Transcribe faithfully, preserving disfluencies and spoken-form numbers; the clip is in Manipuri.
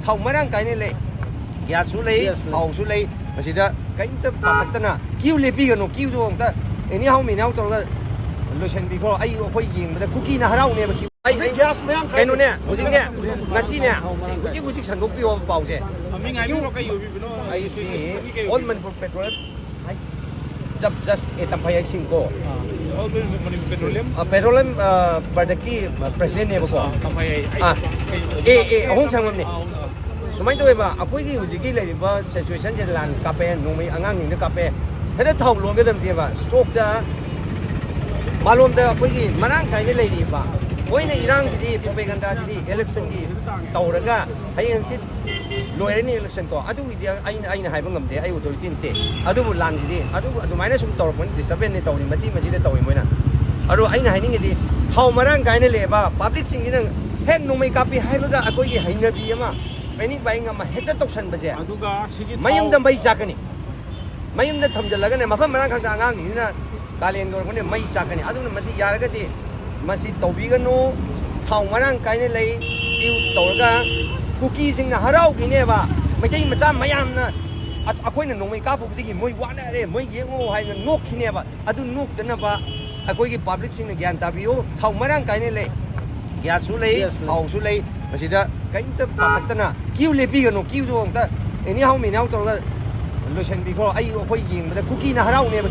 ꯊꯥꯎ ꯃꯔꯥꯡ ꯀꯥꯏꯅ ꯂꯩ, ꯒ꯭ꯌꯥꯁꯁꯨ ꯂꯩ, ꯊꯥꯎꯁꯨ ꯂꯩ꯫ ꯃꯁꯤꯗ ꯀꯔꯤꯝꯇ ꯄꯥꯈꯠꯇꯅ ꯀ꯭ꯌꯨ ꯂꯦꯞꯄꯤꯒꯅꯨ, ꯀ꯭ꯌꯨꯗꯣ ꯑꯝꯇ ꯑꯦꯅꯤ ꯍꯥꯎ ꯃꯦꯅꯤ ꯍꯥꯎ ꯇꯧꯔꯒ ꯂꯣꯏꯁꯤꯟꯕꯤꯈ꯭ꯔꯣ꯫ ꯑꯩ, ꯑꯩꯈꯣꯏ ꯌꯦꯡꯕꯗ ꯀꯨꯀꯤꯅ ꯍꯔꯥꯎꯅꯦꯕ ꯀ꯭ꯌꯨ꯫ ꯑꯩ, ꯑꯩ, ꯒ꯭ꯌꯥꯁ ꯃꯌꯥꯝ ꯀꯩꯅꯣꯅꯦ, ꯍꯧꯖꯤꯛꯅꯦ, ꯉꯁꯤꯅꯦ, ꯁꯤ ꯍꯧꯖꯤꯛ ꯍꯧꯖꯤꯛ ꯁꯟꯗꯣꯛꯄꯤꯌꯣ ꯄꯥꯎꯁꯦ꯫ ꯃꯃꯤꯡ ꯍꯥꯏꯕꯤꯔꯣ, ꯀꯩ ꯑꯣꯏꯕꯤꯕꯅꯣ? ꯑꯩꯁꯤ ꯑꯣꯜ ꯃꯅꯤꯄꯨꯔ ꯄꯦꯇ꯭ꯔꯣꯂꯤꯌꯝ ꯍꯥꯏ, ꯖꯕ ꯖꯁ ꯑꯦ ꯇꯝꯐꯩ ꯍꯥꯏꯁꯤꯡꯀꯣ꯫ All Manipur petroleum. ꯑ, ꯄꯦꯇ꯭ꯔꯣꯂꯤꯌꯝ, ꯑ, ꯄ꯭ꯔꯗꯛꯀꯤ, ꯑ, ꯄ꯭ꯔꯁꯤꯗꯦꯟꯅꯦꯕꯀꯣ꯫ ꯑ, ꯇꯝꯐꯩ ꯍꯥꯏ, ꯑꯥ꯫ ꯑꯩ, ꯑꯦ, ꯑꯦ, ꯑꯍꯣꯡ ꯁꯪꯉꯝꯅꯦ꯫ ꯑꯥ, ꯑꯍꯣꯡ ꯁꯪꯉꯝꯅꯦ꯫ ꯁꯨꯃꯥꯏꯅ ꯇꯧꯋꯦꯕ, ꯑꯩꯈꯣꯏꯒꯤ ꯍꯧꯖꯤꯛꯀꯤ ꯂꯩꯔꯤꯕ ꯁꯤꯆꯨꯋꯦꯁꯟꯁꯦ, ꯂꯥꯟ ꯀꯥꯞꯄꯦ, ꯅꯣꯡꯃꯩ ꯑꯉꯥꯡꯁꯤꯡꯗ ꯀꯥꯞꯄꯦ, ꯍꯦꯛꯇ ꯊꯥꯎ ꯂꯣꯟꯒꯗꯕꯅꯦꯕ꯫ ꯁ꯭ꯇꯣꯛꯇ ꯃꯥꯂꯣꯝꯗ ꯑꯩꯈꯣꯏꯒꯤ ꯃꯔꯥꯡ ꯀꯥꯏꯅ ꯂꯩꯔꯤꯕ, ꯃꯣꯏꯅ ꯏꯔꯥꯡꯁꯤꯗꯤ, ꯄ꯭ꯔꯣꯄꯦꯒꯟꯗꯥꯁꯤꯗꯤ ꯏꯂꯦꯛꯁꯟꯒꯤ ꯇꯧꯔꯒ ꯍꯌꯦꯡ ꯍꯪꯆꯤꯠ ꯂꯣꯏꯔꯅꯤ ꯏꯂꯦꯛꯁꯟ ꯀꯣ꯫ ꯑꯗꯨꯒꯤꯗꯤ ꯑꯩꯅ, ꯑꯩꯅ ꯍꯥꯏꯕ ꯉꯝꯗꯦ, ꯑꯩ ꯑꯣꯊꯣꯔꯤꯇꯤ ꯅꯠꯇꯦ꯫ ꯑꯗꯨꯕꯨ ꯂꯥꯟꯁꯤꯗꯤ ꯑꯗꯨꯕꯨ ꯑꯗꯨꯃꯥꯏꯅ ꯁꯨꯝ ꯇꯧꯔꯛꯄꯅꯤ, ꯗꯤꯁꯇꯔꯕꯦꯟꯁꯅꯦ ꯇꯧꯔꯤ, ꯃꯆꯤ ꯃꯆꯤꯗ ꯇꯧꯔꯤ ꯃꯣꯏꯅ꯫ ꯑꯗꯣ ꯑꯩꯅ ꯍꯥꯏꯅꯤꯡꯉꯤꯗꯤ, ꯊꯥꯎ ꯃꯔꯥꯡ ꯀꯥꯏꯅ ꯂꯩꯕ ꯄꯥꯕ꯭ꯂꯤꯛꯁꯤꯡꯁꯤꯅ ꯍꯦꯛ ꯅꯣꯡꯃꯩ ꯀꯥꯞꯄꯤ ꯍꯥꯏꯕꯒ ꯑꯩꯈꯣꯏꯒꯤ ꯍꯩꯅꯕꯤ ꯑꯃ, ꯄꯦꯅꯤꯛ ꯕꯥꯏꯌꯤꯡ ꯑꯃ ꯍꯦꯛꯇ ꯇꯧꯁꯟꯕꯁꯦ, ꯑꯗꯨꯒ ꯁꯤꯒꯤ ꯊꯥꯎ ꯃꯌꯨꯝꯗ ꯃꯩ ꯆꯥꯛꯀꯅꯤ꯫ ꯃꯌꯨꯝꯗ ꯊꯝꯖꯤꯜꯂꯒꯅꯦ, ꯃꯐꯝ ꯃꯔꯥꯡ ꯈꯪꯗ ꯑꯉꯥꯡꯁꯤꯡꯁꯤꯅ ꯀꯥꯂꯦꯟꯒ ꯑꯣꯏꯔꯛꯄꯅꯦ ꯃꯩ ꯆꯥꯛꯀꯅꯤ꯫ ꯑꯗꯨꯅ ꯃꯁꯤ ꯌꯥꯔꯒꯗꯤ ꯃꯁꯤ ꯇꯧꯕꯤꯒꯅꯨ꯫ ꯊꯥꯎ ꯃꯔꯥꯡ ꯀꯥꯏꯅ ꯂꯩ꯫ ꯀ꯭ꯌꯨ ꯇꯧꯔꯒ ꯀꯨꯀꯤꯁꯤꯡꯅ ꯍꯔꯥꯎꯈꯤꯅꯦꯕ꯫ ꯃꯩꯇꯩ ꯃꯆꯥ ꯃꯌꯥꯝꯅ, "ꯑꯁ, ꯑꯩꯈꯣꯏꯅ ꯅꯣꯡꯃꯩ ꯀꯥꯞꯄꯨꯕꯗꯒꯤ ꯃꯣꯏ ꯋꯥꯅꯔꯦ, ꯃꯣꯏ ꯌꯦꯡꯉꯣ" ꯍꯥꯏꯅ ꯅꯣꯛꯈꯤꯅꯦꯕ꯫ ꯑꯗꯨ ꯅꯣꯛꯇꯅꯕ ꯑꯩꯈꯣꯏꯒꯤ ꯄꯥꯕ꯭ꯂꯤꯛꯁꯤꯡꯅ ꯒ꯭ꯌꯥꯟ ꯇꯥꯕꯤꯌꯨ꯫ ꯊꯥꯎ ꯃꯔꯥꯡ ꯀꯥꯏꯅ ꯂꯩ, ꯒ꯭ꯌꯥꯁꯁꯨ ꯂꯩ, ꯊꯥꯎꯁꯨ ꯂꯩ꯫ ꯃꯁꯤꯗ ꯀꯔꯤꯝꯇ ꯄꯥꯈꯠꯇꯅ ꯀ꯭ꯌꯨ ꯂꯦꯞꯄꯤꯒꯅꯨ꯫ ꯀ꯭ꯌꯨꯗꯣ ꯑꯝꯇ ꯑꯦꯅꯤ ꯍꯥꯎ ꯃꯦꯅꯤ ꯍꯥꯎ ꯇꯧꯔꯒ ꯂꯣꯏꯁꯤꯟꯕꯤꯈ꯭ꯔꯣ꯫ ꯑꯩ, ꯑꯩꯈꯣꯏ ꯌꯦꯡꯕꯗ ꯀꯨꯀꯤꯅ ꯍꯔꯥꯎꯅꯦꯕ꯫